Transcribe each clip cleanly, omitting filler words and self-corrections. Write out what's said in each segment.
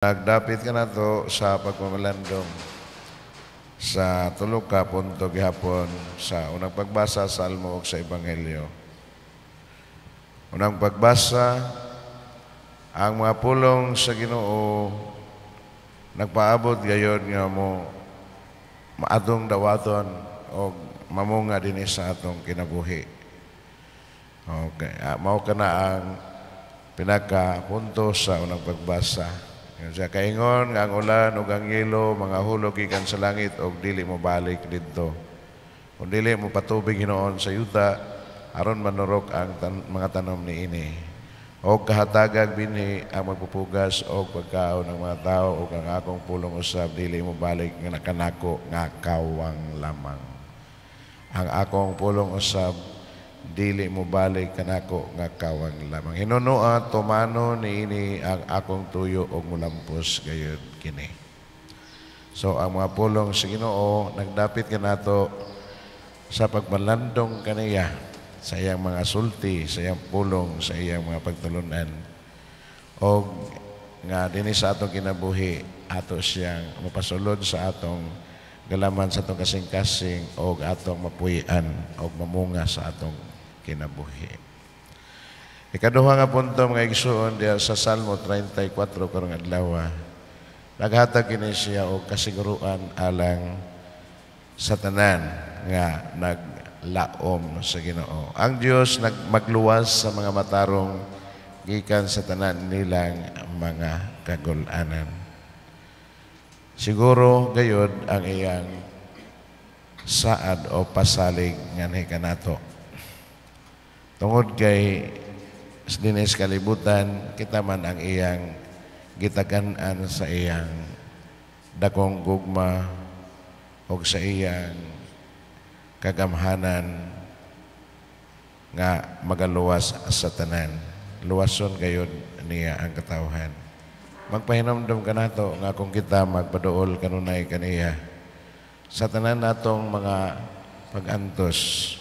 Nagdapit kanato sa pagpamalandong sa tulo ka punto gihapon sa unang pagbasa, Salmo ug sa Ebanghelyo. Unang pagbasa, ang mga pulong sa Ginoo nagpaabot gayon nga mo maatong dawaton og mamunga dinhi sa atong kinabuhi. Okay, mao kana ang pinaka punto sa unang pagbasa. Ingon siya, kaingon nga ang ulan ug ang yelo mga hulog gikan sa langit og dili mo balik didto. Kung dili mo patubig hinuon sa yuta aron manurok ang mga tanom niini. Og kahatagag binhi ang magpupugas og pagkaon ng mga tao, ug ang akong pulong usab dili mo balik nga nakanako nga kawang lamang. Ang akong pulong usab dili mo balik kanako nga kawang lamang. Hinunoa tumano niini ang akong tuyo og mulampos gayud kini. So ang mga pulong sa Ginoo nagdapit kanato sa pagmalandong kaniya sa iyang mga sulti, sa iyang pulong, sa iyang mga pagtulunan. Og nga dinhi sa atong kinabuhi ato siyang mapasulod sa atong galaman, sa atong kasing-kasing, og atong mapuy-an og mamunga sa atong kinabuhi. Ikaduha nga punto, mga igsuon, diha sa Salmo 34 karong adlaw. Naghatag kini siya og kasiguruan alang sa tanan nga naglaom sa Ginoo. Ang Dios nagmagluwas sa mga matarong gikan sa tanan nilang mga kagul-anan. Siguro gayod ang iyang saad o pasalig nganhi kanato. Tungod kay dinhi sa kalibutan, kita man ang iyang gitagan-an sa iyang dakong gugma o sa iyang kagamhanan nga magaluwas sa tanan. Luwason gayod niya ang katawhan. Magpahinumdum kanato nga kung kita magpaduol kanunay kaniya sa tanan natong mga pag-antos,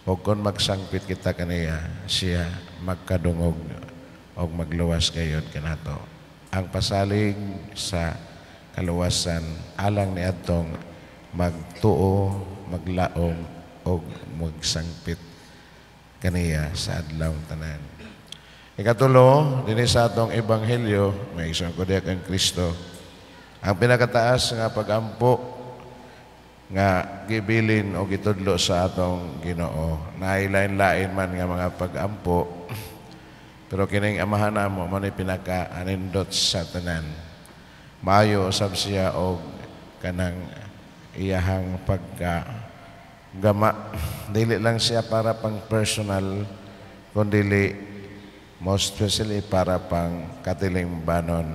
o kung magsangpit kita kaniya, siya magkadungog o magluwas gayod kanato. Ang pasalig sa kaluwasan alang ni atong magtuo, maglaom o magsangpit kaniya sa adlaw tanan. Ikatulo, dinhi sa atong ebanghelyo, may isang ko diya kang Kristo, ang pinakataas nga pagampo nga gibilin o gitudlo sa atong Ginoo. Nailain-lain man nga mga pagampo, pero kining Amahan namo man ay pinaka-anindot sa tanan. Maayo usab siya og kanang iyahang pagka gama. Dili lang siya para pang personal, kundi most especially para pang katilingbanon.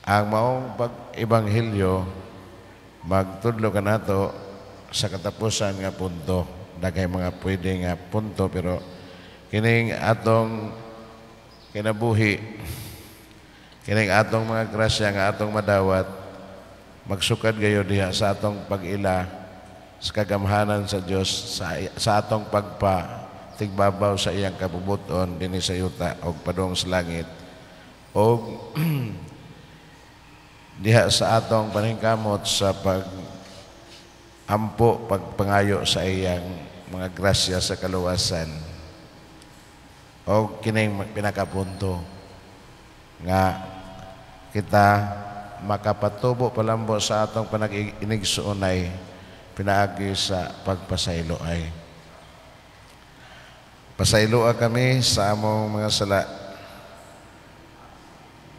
Ang maong pag-ebanghelyo magtudlo kanato sa katapusan nga punto. Daghay mga pwede nga punto, pero kining atong kinabuhi, kining atong mga grasya nga atong madawat, magsukad gayo diha sa atong pag-ila sa kagamhanan sa Dios, sa atong pagpa tigbabaw sa iyang kabubuton dinhi sa yuta og padung sa langit, og diha sa atong paningkamot sa pag ampo, pagpangayo sa iyang mga grasya sa kaluwasan, og kining pinakapunto nga kita makapatubo palambo sa atong panag-inigsuonay pinaagi sa pagpasaylo ay. Pasayloa kami sa among mga sala,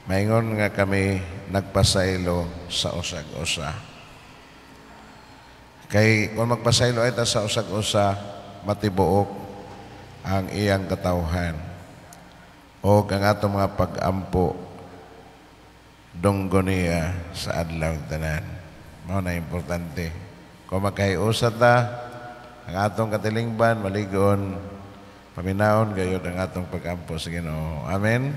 maingon nga kami nagpasaylo sa usag-usa. Kay kung magpasaylo ay ta sa usag-usa, matibuok ang iyang katawhan o ang atong mga pag-ampo dunggo niya sa adlaw tanan. Mao na importante. Kung magkahiusa ta, ang atong katilingban maligon, paminaon gayod ang atong pag-ampo sa Ginoo. Amen.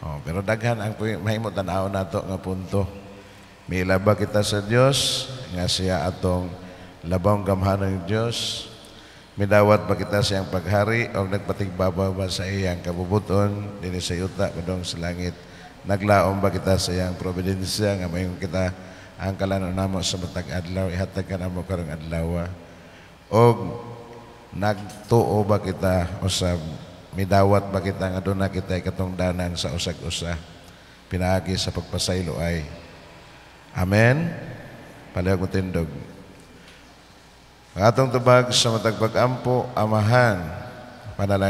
Oh, pero daghan ang mahimo tan-awon nato nga punto. Miilaba kita sa Dios nga siya atong labong gamhanan ng Dios. Midawat ba kita sa iyang paghari o nagpatigbabaw ba sa iyang kabubuton dinhi sa yuta padung sa langit? Naglaom ba kita sa iyang providensya nga mayon kita ang kalanon namo sa matag adlaw ihatag kanamo karong adlaw? Og nagtuo ba kita usab, midawat ba kita nga duna kita katungdanan sa usag usa pinaagi sa pagpasaylo ay? Amen. Palihog motindog. Ang atong tubag sa matag pag-ampo: Amahan, panalangin